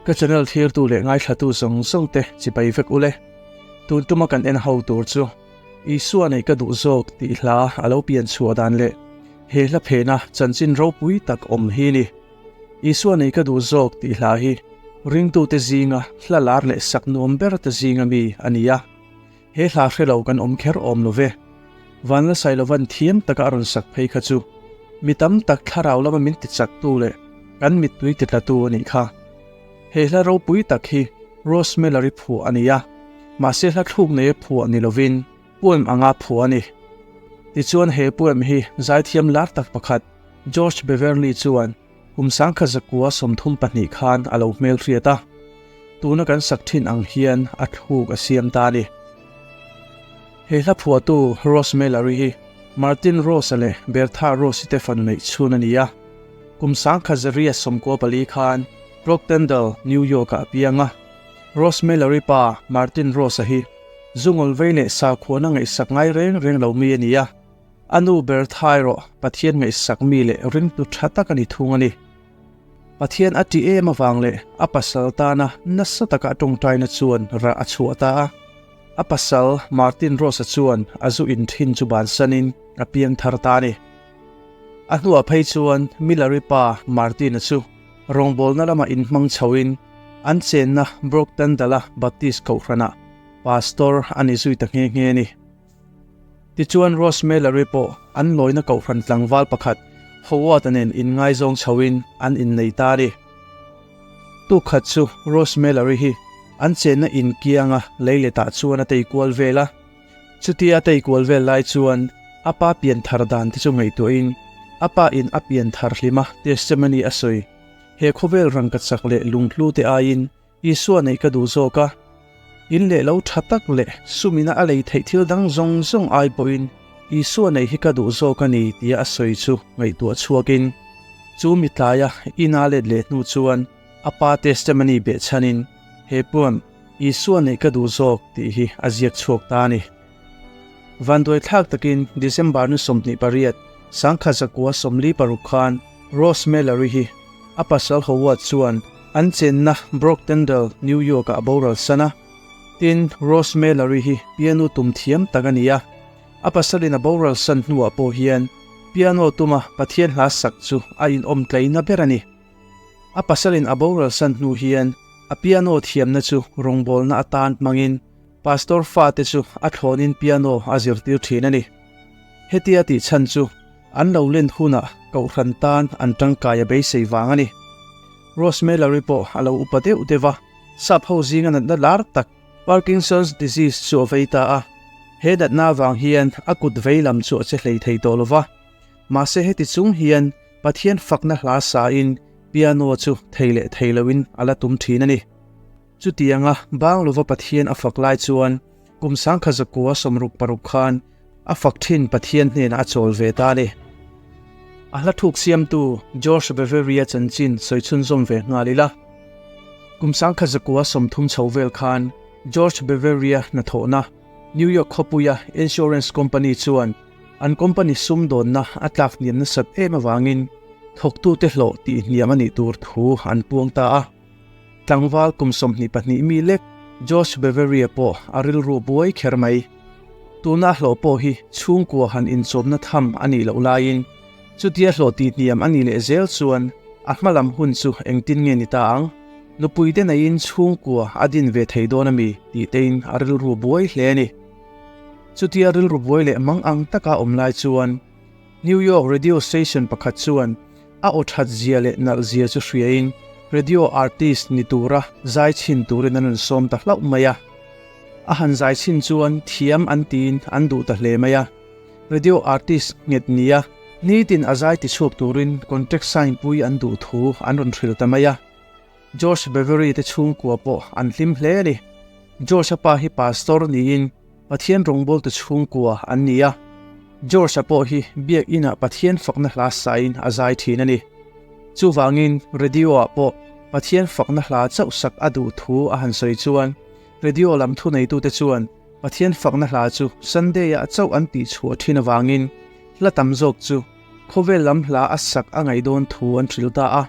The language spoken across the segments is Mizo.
Ka channel thirtu leh ngaithlatu zawng zawng te chibai vek ule. Tun tuma kan en ho tur chu Isua nei ka duh zawk tih hla a lo pian chhuah dan leh he hla phena chanchin ropui tak awm hi ni. Isua nei ka duh zawk tih hla hi ringtute zinga hla lar leh sak nuam ber te zinga mi a ni a. He hla hre lo kan awm kher awm lo ve. Vanlalsailovan thiam taka a rawn sak phei kha chu mi tam tak thlarau lama min tichaktu leh kan mittui titlatu a nih kha. He hla ropui tak hi Rosemary phuah a ni a, mahse hla thluk neia phuah ni lovin poem anga phuah a ni. Tichuan he poem hi zaithiam lar tak pakhat George Beverly chuan Kum 1932 khan a lo hmelhriat a, tuna kan sak thin ang hian a thluk a siam ta a ni. He hla phuahtu Rosemary hi Martin Rose-a leh Bertha Rose-i te fanu neih chhun a ni a. Kum 1994 khan Brocktendal, New York-ah a piang a. Rosemary pa Martin Rose-a hi zungawl vei leh sakhuana ngaihsak ngai reng reng lo mi a ni a. A nu ber thai rawh, Pathian ngaihsak mi leh ringtu tha tak a ni thung a ni. Pathian a tih em avang leh a pasal tana nasa taka a tawngtaina chuan rah a chhuah ta a. A pasal Martin Rose-a chuan a zu in thin chu bansanin a piang thar ta a ni. A hnuah phei chuan Miller-i pa Martin-a chu rawngbawlna lamah inhmang chhoin an chenna Brocktandala Baptist Kohhranah Pastor a ni zui ta nghe nghe a ni. Tichuan Rosemary pawh an lawina kohhran tlangval pakhat Howard-a nen inngaizawng chhoin an innei ta a ni. Tuk khat chu Rosemary hi an chenna in kianga leiletah chuan a tei kual vel a. Chutia a tei kual vel lai chuan a pa pian thar dan te chu ngaihtuahin a pa in a pian thar hlima testimony a sawi. He khawvel rangkachak leh lunghlu te aiin Isua neih ka duh zawk a, in leh lo tha tak leh sumina a lei theih thil dang zawng zawng ai pawhin Isua neih hi ka duh zawk a ni tia a sawi chu ngaihtuah chhuakin chu mitlaia ina let leh hnu chuan a pa testimony behchhanin he poem Isua neih ka duh zawk tih hi a ziak chhuak ta a ni. Vanduai thlak takin December ni 28, 1946 khan Rose Mallory hi a pasal Howard chuan an chenna Brocktendal, New York-ah a boral san a. Tin, Rose Mallory hi piano tum thiam tak a ni a. A pasalin a boral san hnuah pawh hian piano tuma Pathian hla sak chu a inawm tleina ber a ni. A pasalin a boral san hnu hian a piano thiamna chu rawngbawlna atan hmangin Pastor fate chu a thlawnin piano a zirtir thin a ni. Hetia tih chhan chu an lo len hunah Kohhran tan an tangkai a beisei vang a ni. Rosemary pawh a lo upa deuh deuh a, sap ho zinga natna lar tak Parkinson's disease chu a vei ta a. He natna avang hian a kut vei lam chu a che hlei thei tawh lo va. Mahse heti chung hian Pathian fakna hla sain piano chu thei leh thei loin a la tum thin a ni. Chutianga bang lova Pathian a fak lai chuan kum 1966 khan a fak thin Pathian hnenah a chawl ve ta a ni. A hla thuk siamtu George Beveria chanchin sawi chhunzawm ve nghal ila. Kum 1930 chho vel khan George Beveria hnathawhna New York khawpuia insurance company chuan an company sumdawnna a tlak hniam nasat em avangin thawktute hlawh tih hniam a nih tur thu an puang ta a. Tlangval kum 22 mi lek Josh Beveria pawh a rilru buai kher mai. Tuna hlawh pawh hi chhungkua han inchawmna tham a nih loh laiin chutia hlawh tih hniam a nih leh zel chuan a hma lam hun chu engtin nge ni ta ang? Nupui te neiin chhungkua a din ve thei dawn a mi tih tein a rilru buai hle a ni. Chutia rilru buai leh mang ang taka awm lai chuan New York radio station pakhat chuan a aw that zia leh nalh zia chu hriain radio artist ni tura zai chhin turin an rawn sawm ta hlauh mai a. A han zai chhin chuan thiam an tiin an duh ta hle mai a. Radio artist nghet nia nitin a zai tichhuak turin contract sign pui an duh thu an rawn hrilh ta mai a. George Bevery te chhungkua pawh an hlim hle a ni. George-a pa hi pastor niin Pathian rawngbawltu chhungkua an ni a. George-a pawh hi biak inah Pathian fakna hla sain a zai thin a ni. Chuvangin radio-ah pawh Pathian fakna hla chauh sak a duh thu a han sawi chuan radio lam thuneitute chuan Pathian fakna hla chu Sunday-ah chauh an tihchhuah thin avangin hla tam zawk chu khawvel lam hla a sak a ngaih dawn thu an hrilh ta a.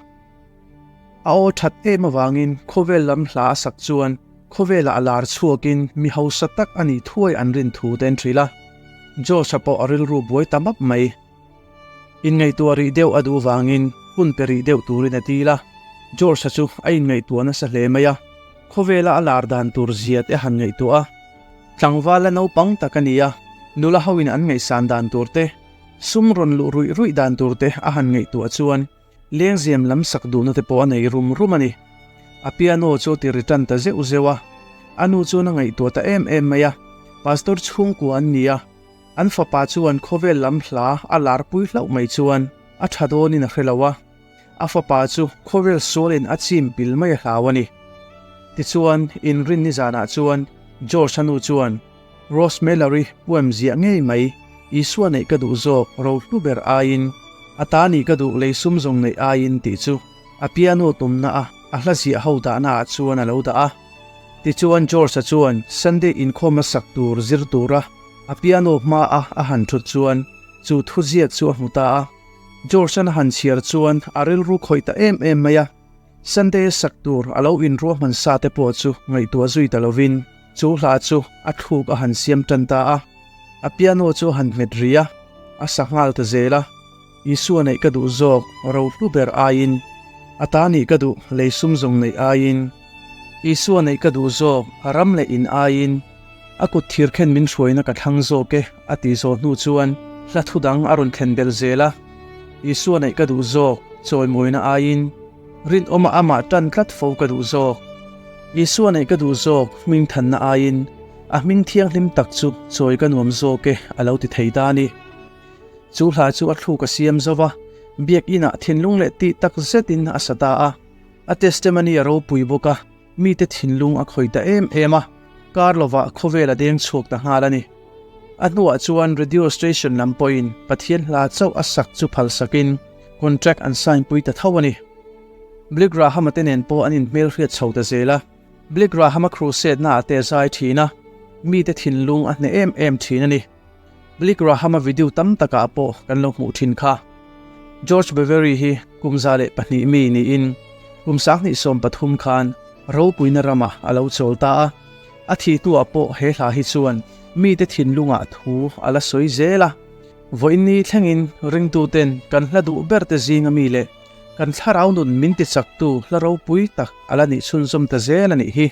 A aw that em avangin khawvel lam hla a sak chuan khawvelah a lar chhuakin mi hausa tak a nih thuai an rin thu te an hrilh a. Josh-a pawh a rilru buai ta map mai. Inngaihtuah rih deuh a duh vangin hun pe rih deuh turin a dil a. George-a chu a inngaihtuah nasa hle mai a, khawvela a lar dan tur zia te a han ngaihtuah a. Tlangval la naupang tak a ni a, nula hoin an ngaihsan dan tur te, sum rawn luh ruih ruih dan tur te a han ngaihtuah chuan lengzem lam sak duhna te pawh a nei rum rum a ni. A piano chu a ti ri tan ta zeuh zeuh a, a nu chuan a ngaihtuah ta em em mai a, Pastor chhungkua an ni a, An fapa chuan khawvel lam hla a larpui hlauh mai chuan a tha dawnin a hre lo a, a fapa chu khawvel sualin a chim pil mai a hlau a ni. Tichuan, inrin nizanah chuan George-a nu chuan Rosemary poem ziah ngei mai, Isua neih ka duh zawk rohlu ber aiin, a ta nih ka duh lei sum zawng neih aiin tih chu a piano tumna a a hla ziah ho dahna ah chuan a lo dah a. Tichuan George-a chuan Sunday inkhawm a sak tur zir tura a piano hma a a han thut chuan chu thuziak chu a hmu ta a. George-a'n a han chhiar chuan a rilru khawih ta em em mai a, Sunday a sak tur a lo inruahman sa te pawh chu ngaihtuah zui ta lovin chu hla chu a thluk a han siam tan ta a. A piano chu a han hmet ri a, a sa nghal ta zel a. Isua neih ka duh zawk rohlu ber aiin, a ta nih ka duh lei sum zawng neih aiin. Isua neih ka duh zawk ram leh in aiin, a kut thir khen min hruaina ka thlang zawk e a tih zawh hnu chuan hla thu dang a rawn thlen belh zel a. Isua neih ka duh zawk chawimawina aiin, rinawma amah tan tlat fo ka duh zawk. Isua neih ka duh zawk hming thanna aiin, a hming thianghlim tak chu chawi ka nuam zawk e a lo ti thei ta a ni. Chu hla chu a thluk a siam zo va, biakinah thinlung leh tih tak zetin a sa ta a. A testimony a ropui bawk a, mite thinlung a khawih ta em em a, kar lovah khawvel a deng chhuak ta nghal a ni. A hnuah chuan radio station lam pawhin Pathian hla chauh a sak chu phalsakin contract an sign pui ta tho a ni. Billy Graham-a te nen pawh an inhmelhriat chho ta zel a, Billy Graham-a crusade-naah te a zai thin a, mite thinlung a hneh em em thin a ni. Billy Graham-a video tam takah pawh kan lo hmuh thin kha. George Bevery hi kum 102 mi niin kum 2013 khan ropuina ramah a lo chawl ta a. A thih hnuah pawh he hla hi chuan mite thinlungah thu a la sawi zel a. Vawiinni thlengin ringtuten kan hla duh berte zinga mi leh kan thlarau nun min tichaktu hla ropui tak a la nih chhunzawm ta zel a nih hi.